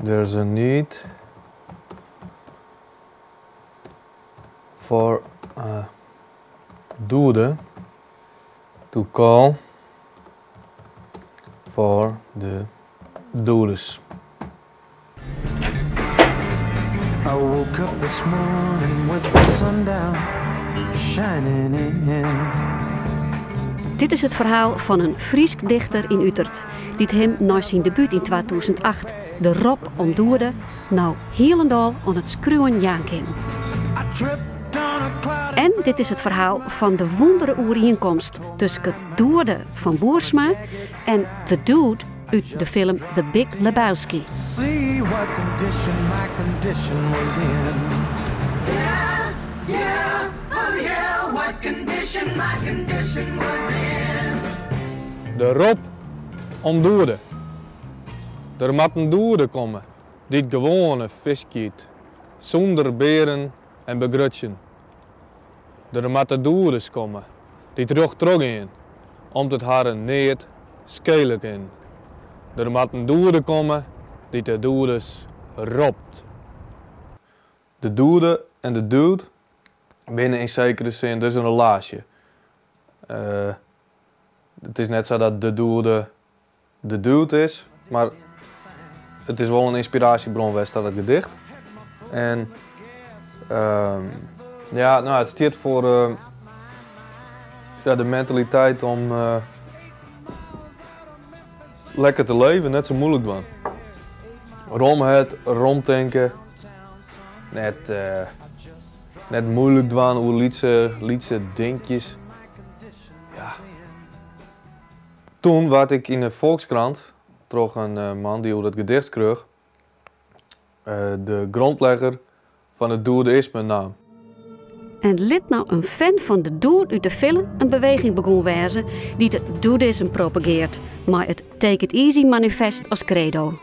There's a need for a Doede to call for the Doedes. I woke up this morning with the sun down shining in. Dit is it ferhaal fan in Frysk dichter yn Utert, dy't him nei syn debút yn 2008, De Rop om Doede, no hielendal oan it skriuwen jaan kin. En dit is it ferhaal fan de wûndere oerienkomst tusken Doede fan Boersma en The Dude út de film The Big Lebowski. See what condition my condition was in. Yeah, yeah, oh yeah, what condition my condition was in. De rop om Doede. Der moat in Doede komme dy't gewoane fisk yt, sûnder bearen en begrutsjen. Der moatte Doedes komme dy't rjocht trochgean, om't it harren neat skele kin. Der moat in Doede komme dy't de Doedes ropt. De Doede en de Dude binne yn sekere sin dus in relaasje. It is net sa dat de Doede de Dude is, mar it is wol in ynspiraasjebron west ta dat gedicht. En ja, no, it stiet foar ja, de mentaliteit om lekker te leven, net sa moeilik dwaan. Rom hert, rom tinke, net, net moeilik dwaan oer lytse, lytse dinkjes. Ja. Toen waard ik yn de Volkskrant troch in man dy't oer dat gedicht skreau, de grondlegger fan it doedeïsme naam. En lit no in fan fan de Dude út de film in beweging begûn wêze dy't it Dudeism propageart, mei it Take It Easy manifest as credo.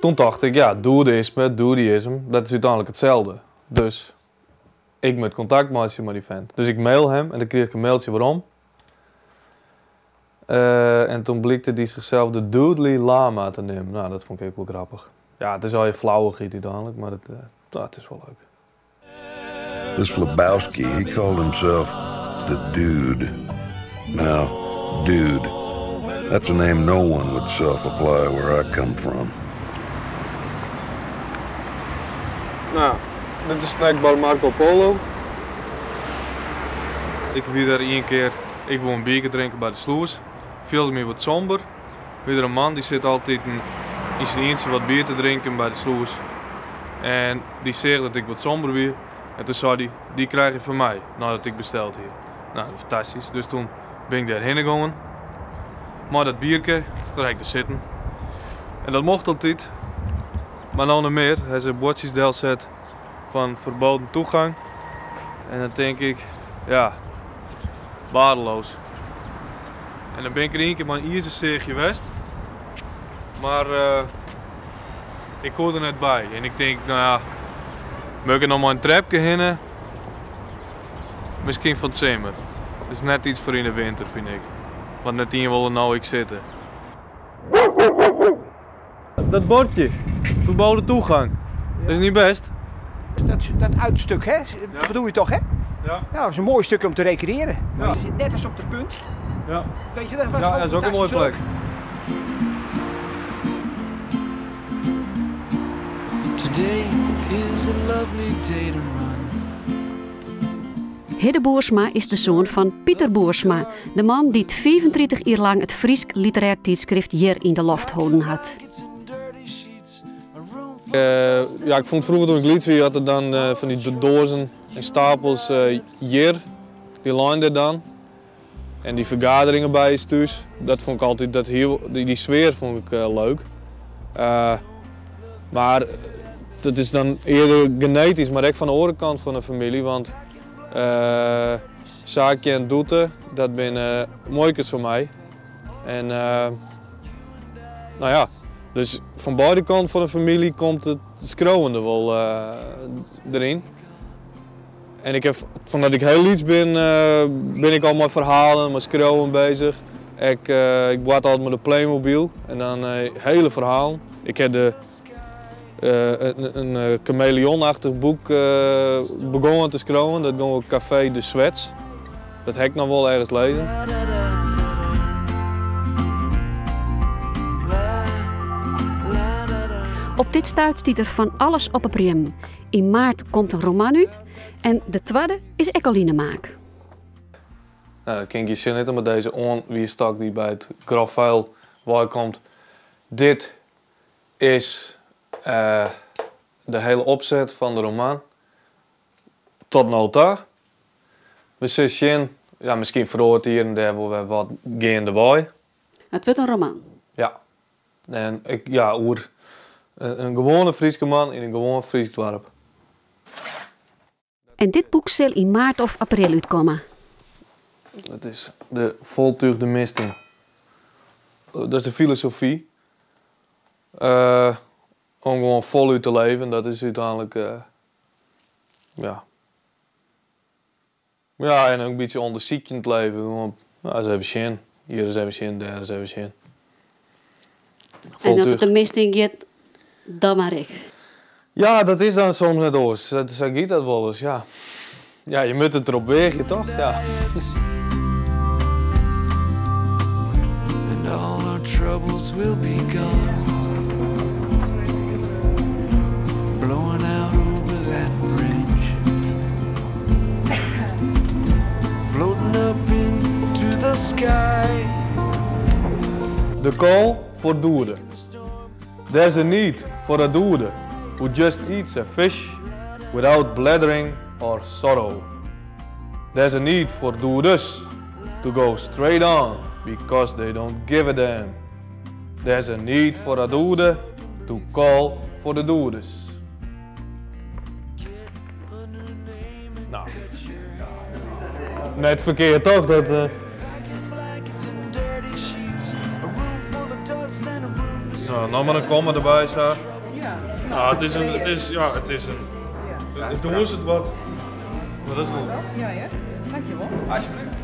Toen tocht ik, ja, Doedeïsme, Dudeism, dat is úteinlik itselde. Dus ik moat kontakt meitsje mei dy fent. Dus ik mail him en dan krige ik in mailtsje werom. En toen blykte dy zichzelf de Dudely Lama te neamen. Nou, dat fûn ik ek wol grappich. Ja, it is allegear flauwichheid úteinlik, mar it, it is wol leuk. This Lebowski, he called himself the Dude. Now, Dude, that's a name no one would self-apply where I come from. Nou, dit is snackbar Marco Polo. Ik wie der ien kear, ik woe in bierke drinke by de slûs. Fielde my wat somber. Wie der in man dy sit altiten yn syn ientsje wat bier te drinken by de slûs. En dy seach dat ik wat somber wie en toen sei dy, dy krijg je fan my, neidat ik besteld hie. Nou, fantastysk. Dus toen bin ik dêr hinne gongen mei dat bierke. Toen ha ik der sitten. En dat mocht altyd, mar no net mear. Ha se buordsjes delset fan verboden toegang. En dan tink ik, ja, waardeloos. En dan bin ik der ien kear mei in izerseachje west, mar ik koe der net by. En ik tink, no ja, moat ik der noch mei in trepke hinne? Miskien fan 't simmer. It is net yts foar yn 'e winter, fyn ik. Want net ien wol der no ek sitte. Dat bordje, verboden toegang, dat is niet best. Dat, dat uitstuk, hè? Dat bedoel je toch, hè? Ja. Ja, dat is een mooi stuk om te recreëren. Ja. Je zit net als op de punt. Ja. Weet je, dat was Ja, gewoon dat is ook een mooie fantastisch plek. Today is a lovely day to run. Hidde Boersma is de soan fan Pieter Boersma, de man dy't 35 jier lang it Frysk literêr tydskrift Hjir yn de loft holden hat. Ja, ik fûn froeger toen ik lyts wie, had er dan fan dy doazen en stapels Hjir, dy leine der dan. En dy fergaderingen by ús thús, dat fûn ik altyd, dat hiel, dy sfear fûn ik leuk. Mar dat is dan earder genetysk, mar ek fan de oare kant fan de famylje, want Saakje en Doete, dat binne muoikes fan my. En no ja, dus fan beide kanten fan de famylje komt it skriuwen der wol deryn. En ik ha, fan dat ik hiel lyts bin, bin ik al mei ferhalen, mei skriuwen bezich. Ik, ik boart altyd mei de Playmobil en dan hele ferhalen. Ik ha de, in kameleonachtich boek begongen te skriuwen. Dat gong oer Café de Swets. Dat ha ik noch wol ergens lizzen. Op dit stuit stiet der fan alles op 'e priemmen. Yn maart komt in roman út en de twadde is ek al yn 'e maak. Nou, dat kin ik je sjen litte, mar dizze oanwiisstok dy't by it grof vuil weikomt, dit is de hele opset fan de roman tot no ta. We sille sjen, ja, miskien feroaret hjir en dêr wol wer wat geandewei. It wurdt in roman. Ja. En ik, ja, oer in gewoane Fryske man yn in gewoan Frysk doarp. En dit boek sil yn maart of april útkomme. Dat is de foltúgde misting. Dat is de filosofy. Om gewoan folút te leven, dat is úteinlik, ja. Ja, en in bytsje ûndersykjend leven. Gewoan, no, ris even sjen. Hjir ris even sjen, dêr ris even sjen. En as it de mist yn giet, dan mar ek. Ja, dat is dan soms net oars. Sa giet dat wolris, ja. Ja, je moatte it derop weagje, toch? Ja. And all our troubles will be gone. Blowing out over that bridge. Floating up into the sky. The call for Doede. There's a need for a Doede who just eats a fish without blathering or sorrow. There's a need for Doedes to go straight on because they don't give a damn. There's a need for a Doede to call for the Doedes. Nou, net ferkeard toch? Dat, Nou, noch mar in komma derby sa. Nou, it is in, it is, ja, it is in, it dûnset wat, mar dat is goed. Ja, hear. Dankjewol. Alsjeblieft.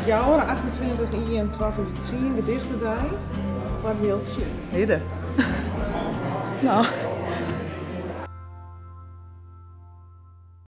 Jouwer, 28 ien 2010, gedichtedei foar Hiltsje. Hidde. No.